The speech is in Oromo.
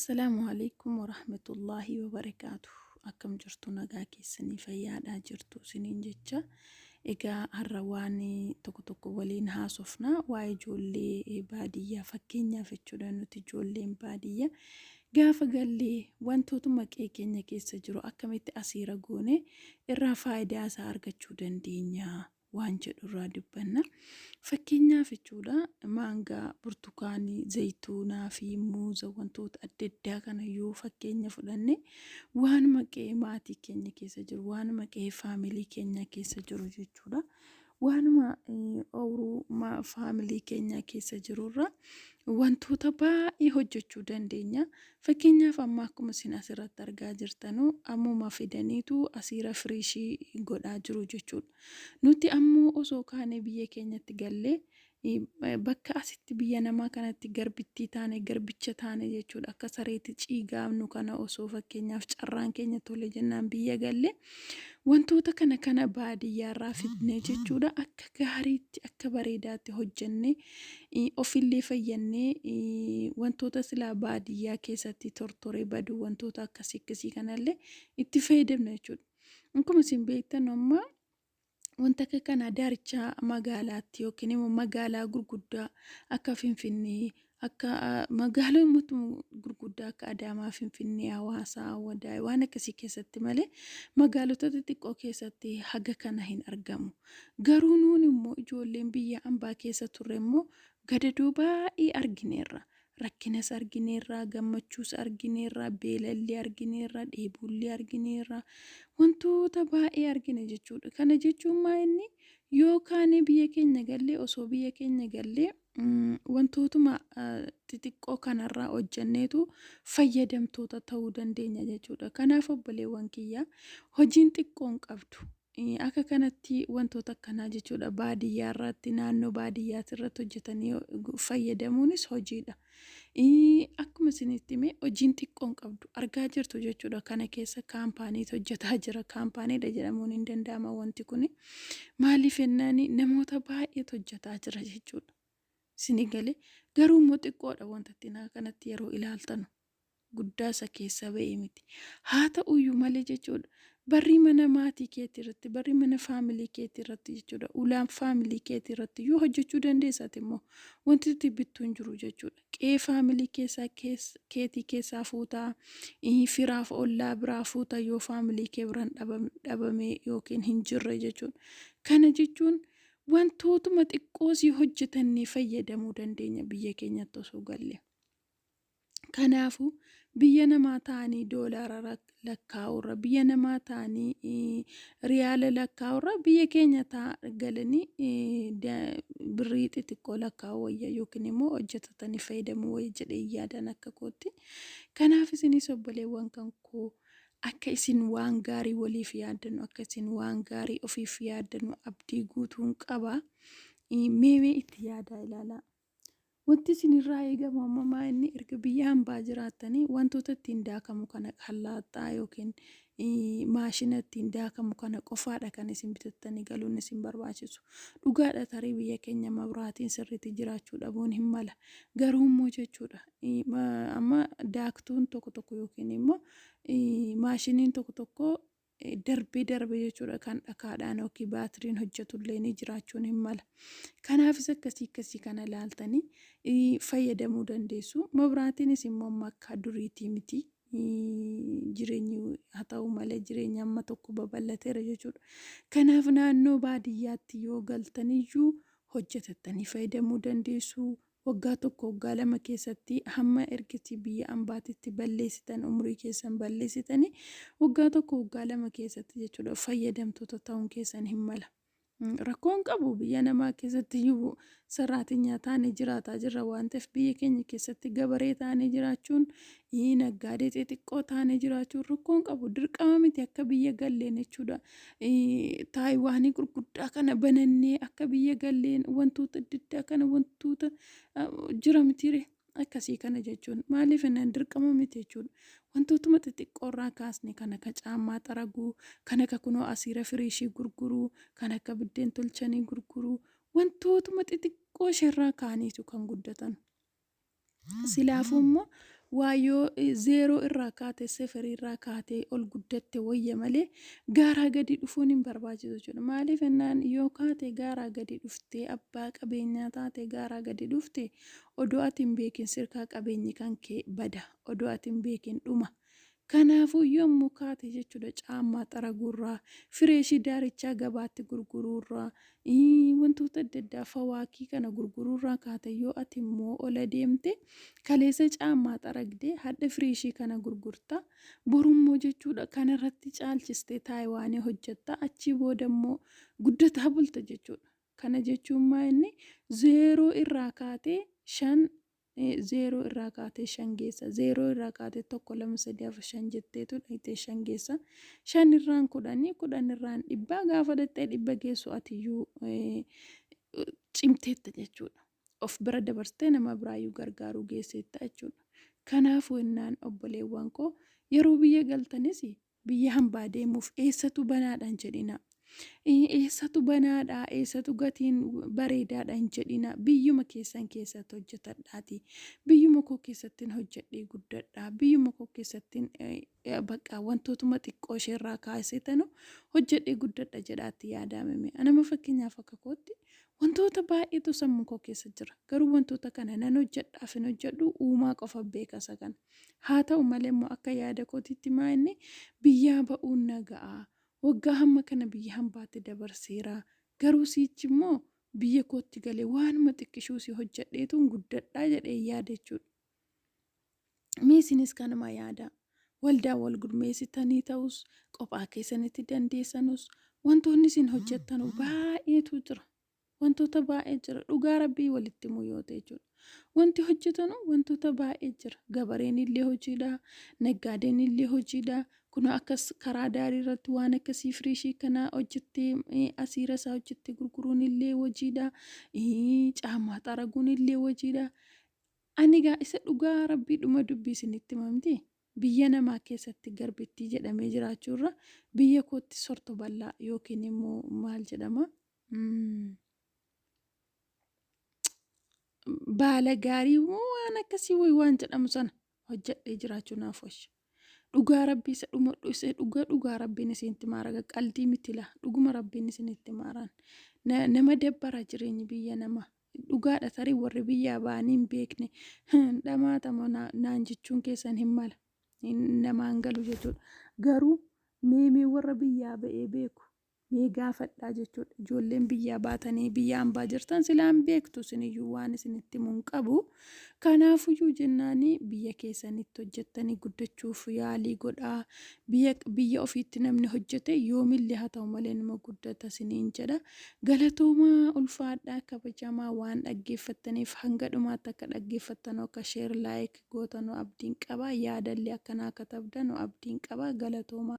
Assalaamu alaikum warahmatullaahi wabarakaatu. Akkam jirtu, nagaa keessanii, fayyaadhaa jirtu isiniin jecha. Egaa har'a waan tokko tokko waliin haasofna, waa'ee ijoollee baadiyyaa fakkeenyaaf jechuudha. Nuti ijoolleen baadiyyaa gaafa gallee wantootuma qe'ee keenya keessa jiru akkamitti asiira goone irraa faayidaa isaa argachuu dandeenya waan jedhu irraa dubbanna. Fakkeenyaaf jechuudha, maangaa, burtukaanii, zayituunaa fi muuza, wantoota adda addaa kana yoo fakkeenya fudhanne, waanuma qe'ee maatii keenya keessa jiru, waanuma qe'ee family keenya keessa jiru jechuudha. Waanuma ooyiruu family keenya keessa jirurra wantoota baay'ee hojjechuu dandeenya. Fakkeenyaaf, amma akkuma isin asirratti argaa jirtanu, ammuma fidaniitu asiira fresh godhaa jiru jechuudha. Nuti ammoo osoo kaanee biyya keenyatti gallee, bakka asitti biyya namaa kanatti garbittii taane, garbicha taane jechuudha. Akka sareetti ciigaamnu kana, osoo fakkeenyaaf carraan keenya tole jennaan biyya galle, wantoota kana kana baadiyyaarraa fidnee jechuudha, akka gaariitti, akka bareedaatti hojjennee ofillee fayyannee, wantoota silaa baadiyyaa keessatti tortoree badu, wantoota akkasii akkasii kanallee itti fayyadamna jechuudha. Akkuma isin beektan, amma wanta akka kanaa daarichaa magaalaatti yookiin immoo magaalaa gurguddaa akka Finfinnee, akka magaalota gurguddaa akka Adaamaa, Finfinnee, Hawaasaa, Wadaay, waan akkasii keessatti malee magaalota xixiqqoo keessatti haga kana hin argamu. Garuu nuun immoo ijoolleen biyya ambaa keessa turre immoo gadadoo baay'ee argineerra. Rakkinas argineerra, gammachuus argineerra, beelallee argineerra, dheebuullee argineerra, wantoota baay'ee argine jechuudha. Kana jechuun maa inni, yoo kaanee biyya keenya gallee, osoo biyya keenya gallee, wantootuma xixiqqoo kanarraa hojjenneetu fayyadamtoota ta'uu dandeenya jechuudha. Kanaaf obboleewwan kiyya, hojiin xiqqoon qabdu. Akka kanatti wantoota akkanaa jechuudha, baadiyyaa irratti, naannoo baadiyyaati irratti hojjetanii fayyadamuunis hojiidha. Akkuma isinitti hime, hojiin xiqqoon qabdu argaa jirtu jechuudha. Kana keessa kaampaaniitu hojjetaa jira. Kaampaaniidha jedhamuun hin danda'ama wanti kuni. Maaliif jennaani, namoota baay'eetu hojjetaa jira jechuudha. Isinii galee? Garuu immoo xiqqoodha wanta ittiin akka kanatti yeroo ilaaltanu. Guddaa isa keessa ba'e miti. Haa ta'uyyuu malee jechuudha. Barrii mana maatii keetii irratti, barrii mana family keetii irratti jechuudha. Ulaan family keetii irratti iyyuu hojjechuu dandeessaati immoo wanti itti bittu hin jiru jechuudha. Qe'ee family keessaa keetii keessaa fuutaa, firaaf ollaa biraa fuutaa, yoo family kee biraan dhabame yookiin hin jirre jechuudha. Kana jechuun wantootuma xiqqoo sii hojjetannee fayyadamuu dandeenya biyya keenyatti osoo galle. Kanaafuu biyya namaa ta'anii doolaara lakkaa'urra, biyya namaa ta'anii riyaala lakkaa'urra, biyya keenya galanii birrii xixiqqoo lakkaa'uu wayya yookiin immoo hojjetatanii fayyadamuu wayya jedhee yaadan akka kootti. Kanaaf isinis obboleewwan kan koo, akka isin waan gaarii waliif yaaddanu, akka isin waan gaarii ofiif yaaddanu abdii guutuun qaba. Meemee itti yaadaa ilaalaa. Wanti isinirraa eegamu amma maa inni, erga biyya hambaa jiraattanii, wantoota ittiin daakamu kana, kallaaxxaa yookiin maashina ittiin daakamu kana qofaadha kan isin bitattanii galuun isin barbaachisu. Dhugaadha, tarii biyya keenya mabraatiin sirriitti jiraachuu dhabuun hin mala. Garuu immoo jechuudha, amma daaktuun tokko tokko yookiin immoo maashiniin tokko tokko darbee darbee jechuudha, kan dhakaadhaan yookiin baatiriin hojjetullee ni jiraachuun hin mala. Kanaafis akkasii akkasii kana ilaaltanii fayyadamuu dandeessu. Mabraatiinis immoo amma akka duriitii miti. Jireenyi haa ta'u malee jireenya amma tokko babal'ateera jechuudha. Kanaaf naannoo baadiyyaatti yoo galtaniyyuu hojjetattanii fayyadamuu dandeessu. Waggaa 1, waggaa 2 keessatti, hamma ergasii biyya ambaatitti balleessitan, umurii keessan balleessitanii, waggaa 1, waggaa 2 keessatti jechuudha, fayyadamtoota ta'uun keessan hin mala. Rakkoon qabu, biyya namaa keessatti iyyuu sarraatinyaa taanee jiraataa jirra waan ta'eef, biyya keenya keessatti gabaree taanee jiraachuun, naggaadee xixiqqoo taanee jiraachuun rakkoon qabu. Dirqama miti akka biyya galleen jechuudha. Taayiwaanii gurguddaa kana banannee, akka biyya galleen wantoota adda addaa kana, wantoota jira mitiire akkasii kana jechuun, maaliif jennaan, dirqama miti jechuudha. Wantootuma xixiqqoo irraa kaasne, kan akka caammaa xaraguu, kan akka kunoo asiira fresh gurguruu, kan akka biddeen tolchanii gurguruu, wantootuma xixiqqoo isheerraa kaaniitu kan guddatan. Silaafuu immoo Waa yoo zeeroo irraa kaate, seferii irraa kaatee ol guddatte wayya malee gaaraa gadi dhufuun hin barbaachisu jechuudha. Maaliif jennaan yoo kaate gaaraa gadi dhuftee abbaa qabeenyaa taate gaaraa gadi dhufte odoo ati hin beekin sirkaa qabeenyi kan kee bada. Odoo ati hin beekin dhuma. Kanaafuu yommuu kaate jechuudha caammaa xaraguurraa, fireeshii daarichaa gabaatti gurguruurraa, wantoota adda addaa fawaakii kana gurguruurraa kaate yoo ati immoo ola deemte kaleessa caammaa xaragdee hadha fireeshii kana gurgurta. Borummoo jechuudha kanarratti caalchistee taayiwaanii hojjetta achii booda immoo guddataa bulta jechuudha. Kana jechuun maa inni zeeroo irraa kaatee shan zeeroo irraa kaatee shan geessa. Zeeroo irraa kaatee 1, 2, 3, 4, 5 jetteetu dhaqxee shan geessa. Shan irraan kudhanii, kudhan irraan dhibbaa gaafa dhaqxee dhibba geessu atiyyuu cimteetta jechuudha. Of bira dabarsitee nama biraayyuu gargaaruu geesseetta jechuudha. Kanaafuu innaan obboleewwan koo yeroo biyya galtanis Biyya hambaa deemuuf eessatu banaadha hin jedhinaa. Eessatu banaadha, eessatu gatiin bareedaadha hin jedhinaa. Biyyuma keessan keessatti hojjetadhaati. Biyyuma koo keessattin hojjedhee guddadha. Biyyuma koo keessattin bakka wantootuma xiqqoo isheerraa kaasee tanu hojjedhee guddadha jedhaatti yaadaamime. Anama fakkeenyaaf akka kootti wantoota baay'eetu sammuu koo keessa jira. Garuu wantoota kana nan hojjedhaaf hin hojjedhu uumaa qofa beeka isa kana. Haa ta'u malee immoo akka yaada kootiitti maa inni biyyaa ba'uun na ga'a. Waggaa hamma kana biyya hambaatti dabarseera. Garuu siichi immoo biyya kootti galee waanuma xiqqishuu si hojjedheetuun guddadhaa jedhee yaada jechuudha. Mee isinis kanuma yaadaa. Waldaan wal gurmeessitanii ta'us qophaa keessanitti dandeessanus wantoonni isin hojjettanu baay'eetu jira. Wantoota baay'ee jira. Dhugaa Rabbii walitti himuu yoo ta'e jechuudha. Wanti hojjetanu wantoota baay'ee jira. Gabareen illee hojiidha. Naggaadeen illee hojiidha. Kun akkas karaa daarii irratti waan akkasii firiishii kana hojjettee asiira isaa hojjettee gurguruun illee hojiidha. Caammaa xaraguun illee hojiidha. Ani egaa isa dhugaa Rabbii dhuma dubbii isinitti hima miti. Biyya namaa keessatti garbittii jedhamee jiraachuu irra biyya kootti sorto bal'aa yookiin immoo maal jedhama? Baala gaarii waan akkasii wayi waan jedhamu sana hojjedhee jiraachuu naaf wayya. Dhugaa rabbii isa dhuma isa dhugaa dhugaa rabbiin isinitti maara qaldii miti laa dhuguma rabbiin isinitti maaraan nama dabbara jireenyi biyya namaa dhugaadha tarii warri biyyaa ba'anii hin beekne dhamaatama naan jechuun keessan hin mala namaan galu jechuudha. Garuu meemee warra biyyaa ba'ee beeku mee gaafadhaa jechuudha. Ijoolleen biyyaa baatanii biyya ambaa jirtan silaan beektu isiniyyuu waan isinitti himu hin qabu. Kanaafuyyuu jennaanii biyya keessanitti hojjettanii guddachuuf yaalii godhaa. Biyya biyya ofiitti namni hojjete yoomillee haa ta'u malee numa guddata isiniin jedha. Galatoomaa ulfaadhaa kabajamaa waan dhaggeeffattaniif hanga dhumaatti akka dhaggeeffattanu akka share like gootanu abdiin qaba. Yaadallee akkanaa katabdanu abdiin qaba. Galatoomaa.